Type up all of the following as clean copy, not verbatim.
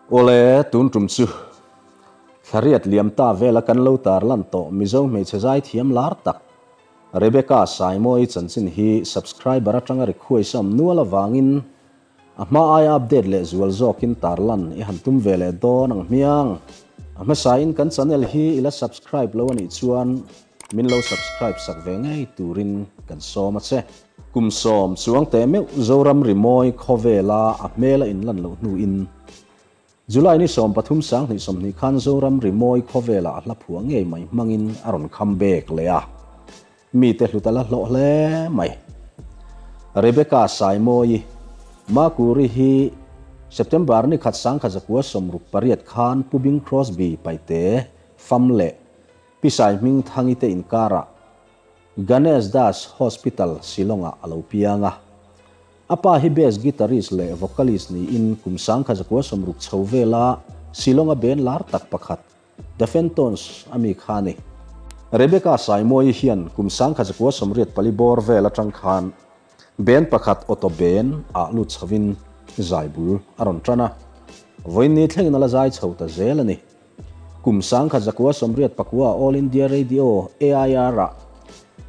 Awle, tun tum chu Thlariat liam ta vela kan lo tarlan tawh Mizo hmeichhe zaithiam lar tak Rebecca Saimawii chanchin hi subscriber atanga request a awm nual avangin a hma aia update leh zual zawkin tarlan i han tum ve leh dawn ang hmiang. A hmasain kan channel hi i la subscribe lo anih chuan min lo subscribe sak ve ngei turin kan sawm a che. Kum sawm chuang teh meuh Zoram rimawi khawvela a hmel a inlan loh hnuin July ni 13 2020 khan Zoram rimawi khawvelah a hla phuah ngei mai hmangin a rawn come back leh a, mite hlut a la hlawh hle mai. Rebecca Saimawii, Makuri hi September ni khat 1968 khan Pu Bing Crosby Paite fam leh Pi Saihmingthangi te inkarah Ganesh Das Hospital, Shillong-ah a lo piang a. A pa hi bass guitarist leh vocalist niin kum 1960 chho vela Shillong-a band lar tak pakhat, The Fentons a mi kha a ni. Rebecca Saimawii hian kum 1984 bawr vel atang khan band pakhat Auto Band ah lut chhovin zai bul a rawn tan a. Vawiin thlengin a la zai chho ta zel a ni. Kum 1989 All India Radio, AIR, ah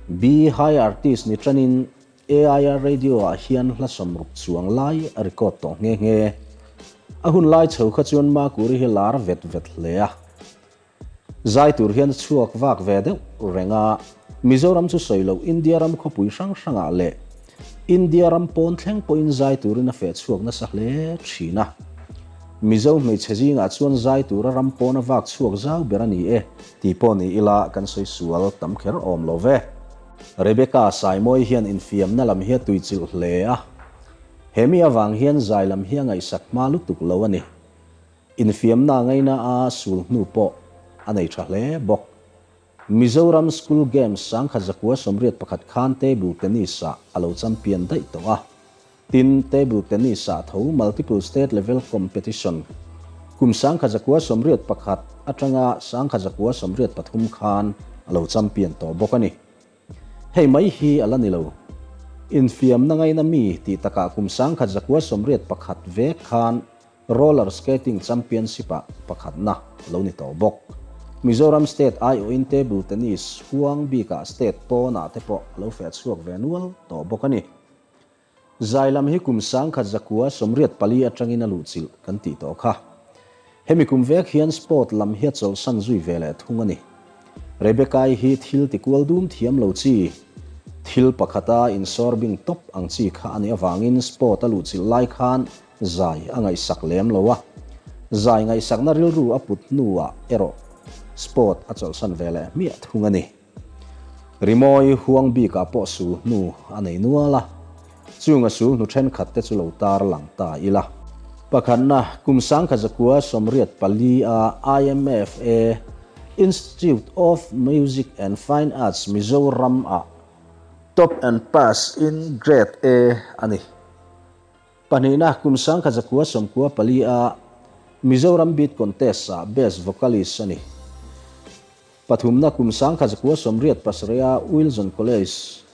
B High Artist ni tanin AIR Radio ah hian hla sawmruk chuang lai a record tawh nghe nghe. A hun lai chho kha chuan Makuri hi lar vet vet hle a. Zai tur hian a chhuak vak ve deuh reng a, Mizoram chu sawi loh India ram khawpui hrang hrangah leh India ram pawn thleng pawhin zai turin a feh chhuak nasa hle thin a. Mizo hmeichhe zingah chuan zai tura ram pawna vak chhuak zau ber a ni e tih pawh ni ila kan sawi sual tam kher awm lo ve. Rebecca Saimawii hian infiamna lam hi a tuichilh hle a, he mi avang hian zai lam hi a ngaihsak hma lutuk lo a ni. Infiamna ngaina a sul hnu pawh a nei tha hle bawk. Mizoram School Games 1981 khan Table Tennis-ah a lo champion daih tawh a. Tin, Table Tennis-ah tho Multiple State Level Competition kum 1981 atanga 1983 khan a lo champion tawh bawk a ni. Hei mai hi a la ni lo. Infiamna ngaina mi tih takah kum 1981 vek khan Roller Skating Championship-ah pakhatna a lo ni tawh bawk. Mizoram State aiawhin Table Tennis huang bikah State pawnah te pawh a lo feh chhuak ve nual tawh bawk a ni. Zai lam hi kum 1984 atangin a luhchilh kan tih tawh kha. Hemi kum vek hian sport lam hi a chawlhsan zui ve leh thung a ni. Rebecca-i hi thil tikual dum thiam lo chi, thil pakhata insawrbing tawp ang chi kha a nih avangin sport a luhchilh lai khan Zai a ngaihsak lem lo a, zai ngaihsakna rilru a put hnuah erawh sport a chawlhsan ve leh hmiah thung a ni. Rimawi huang bikah pawh sul hnu a nei nual a, chunga sul hnu thenkhat te chu lo tar lang ta ila. Pakhatna, kum 1984 a IMFA, Institute of Music and Fine Arts Mizoram ah Top and Pass in Grade A a ni. Pahnihna, kum 1994 a Mizoram Beat Contest-ah Best Vocalist a ni. Pathumna, kum 1987 a Wilson College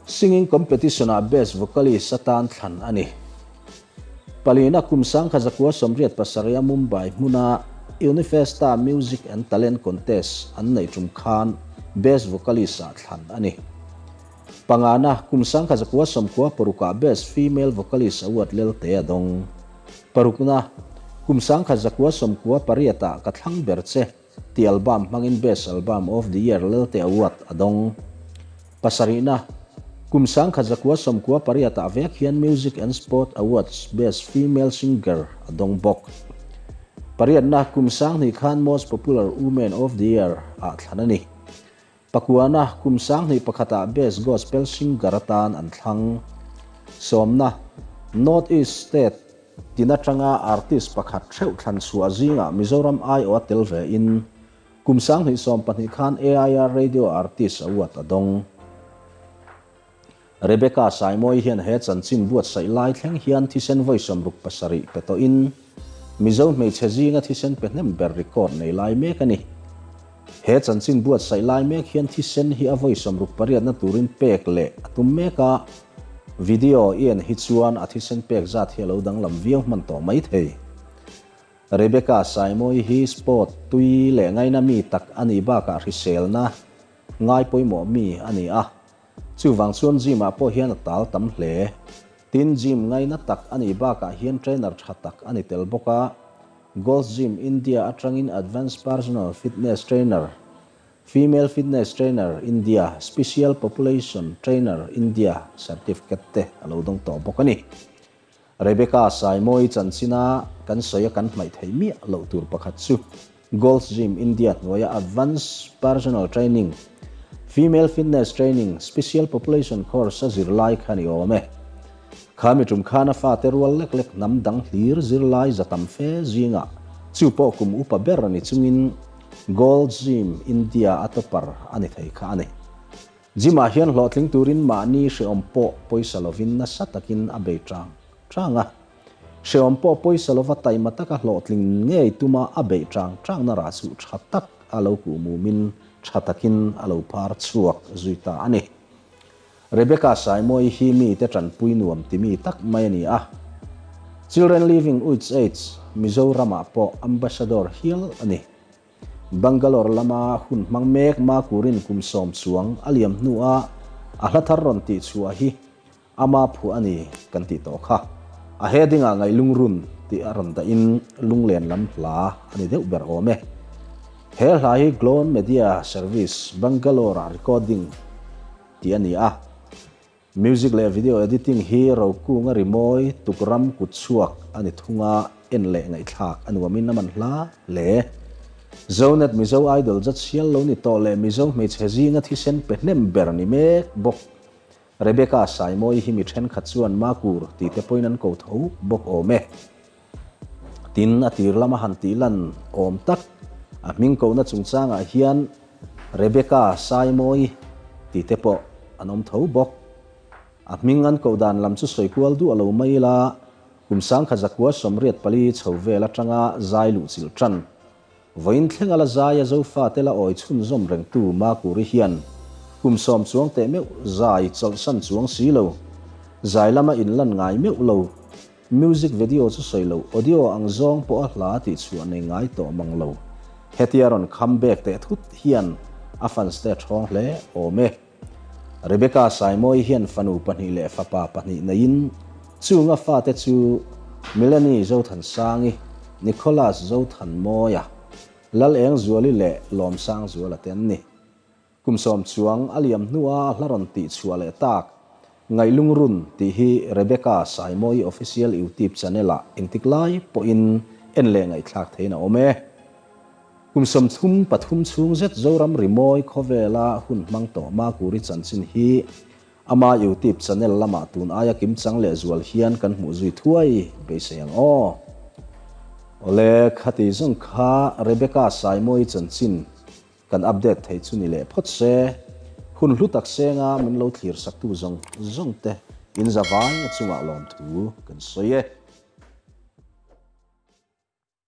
Singing Competition-ah Best Vocalist atan thlan a ni. Palina, kum 1987 a Mumbai hmuna Unifesta Music and Talent Contest an neih tum khan Best Vocalist-ah thlan a ni. Pangana, kum 1996 Best Female Vocalist Award Lelte a dawng. Parukna, kum 1998 ah Ka Thlang Ber Che tih album hmangin Best Album of the Year Lelte Award a dawng. Pasarihna, kum 1998 ah vek hian Music and Sport Awards Best Female Singer a dawng bawk. Pariatna, kum 2000 khan Most Popular Woman of the Year ah thlan a ni. Pakuana, kum 2001 ah Best Gospel Singer atan an thlang. Sawmna, North East State tin atanga artist pakhat theuh thlan chhuah zingah Mizoram aiawh a tel ve in, kum 2012 khan AIR Radio Artist Award a dawng. Rebecca Saimawii hian he chanchin buatsaih lai thleng hian thisen vawi 67 pe tawhin Mizo hmeichhe zinga thisen pe hnem ber record nei lai mek a ni. He chanchin buatsaih lai mek hian thisen hi a vawi 68 na turin pek leh a tum mek a, video i en hi chuan a thisen pek zat hi a lo danglam viau hman tawh mai thei. Rebecca Saimawii hi sport tui leh ngaina mi tak a nih bakah hriselna ngai pawimawh mi a ni a. Chuvang chuan gym ah pawh hian a tal tam hle. Tin, gym ngaina tak a nih bakah hian trainer tha tak a ni tel bawk a. Gold's Gym India atangin Advanced Personal Fitness Trainer, Female Fitness Trainer India, Special Population Trainer India certificate te a lo dawng tawh bawk a ni. Rebecca Saimawii chanchina kan sawi a kan hmaih theih miah loh tur pakhat chu Gold's Gym India hnuaia Advanced Personal Training, Female Fitness Training, Special Population Course a zirlai kha ni awm e. Kha mi tum khan a fate rual lek lek hnam dang hlir zirlai za tam fe zingah chu pawh kum upa ber ni chungin Gold's Gym India a topper a ni thei kha a ni. Gym-ah hian hlawhtling turin mahni hrehawm pawh pawisa lovin nasa takin a bei tang tang a. Hrehawm pawh pawisa lova taima taka hlawhtling ngei tuma a beih tang tangna rah chu tha tak a lo kuh mumin tha takin a lo phar chhuak zui ta a ni. Rebecca Saimawii hi mite tanpui nuam ti mi tak mai a ni a. Children Living With Aids Mizoramah pawh Ambassador hial a ni. Bangalore lama hun hmang mek Makurin kum sawm chuang a liam hnuah a hla thar rawn tih chhuah hi ama phuah a ni kan tih tawh kha. A heading ah ngaih lungrun tih a rawn dahin lunglen lam hla a ni deuh ber awm e. He hla hi Glon Media Service, Bangalore ah recording tih a ni a. Music leh video editing hi Rokunga rimawi tukram kut chhuak a ni thung a, en leh ngaihthlak a nuamin a man hla hle. Zonet Mizo Idol zat sial lo ni tawh leh Mizo hmeichhe zinga thisen pe hnem ber ni mek bawk. Rebecca Saimawii hi mi thenkhat chuan Makur tih te pawhin an ko tho bawk awm e. Tin, a tir lama han tih lan awm tak, a hming kohna chungchangah hian Rebecca Saimawii tih te pawh an awm tho bawk. A hming an koh dan lam chu sawi kual duah lo mai ila, kum 1124 chho vel atanga zai luh chilh tan. Vawiin thleng a la zai a Zofate la awi chhunzawm rengtu Makuri hian kum sawm chuang teh meuh zai chawlhsan chuang si lo, zai lama inlan ngai meuh lo, music video chu sawi lo, audio ang zawng pawh a hla tih chhuah nei ngai tawh mang lo. Hetia rawn comeback teh thut hian a fans te a ṭhawng hle awm e. Rebecca Saimawii hian fanu pahnih leh fapa pahnih neiin chunga fate chu Melanie Zothansangi, Nicholas Zothanmawia, Lalengzuali leh Lawmsangzuala te an ni. Kum sawm chuang a liam hnua a hla rawn tih chhuah leh tak, Ngaihlungrun tih hi Rebecca Saimawii Official YouTube channel-ah engtik lai pawhin en leh ngaihthlak theihin a awm e. Kum 33 chhung zet Zoram rimawi khawvela hun hmang tawh Makuri chanchin hi ama YouTube channel lamah tun aia kimchang lehzual hian kan hmuh zui thuai beisei ang aw. Awle, khati zawng kha Rebecca Saimawii chanchin kan update thei chu ni leh phawt se, hun hlu tak senga min lo thlir saktu zawng zawng te in zavai a chungah lawmthu kan sawi e.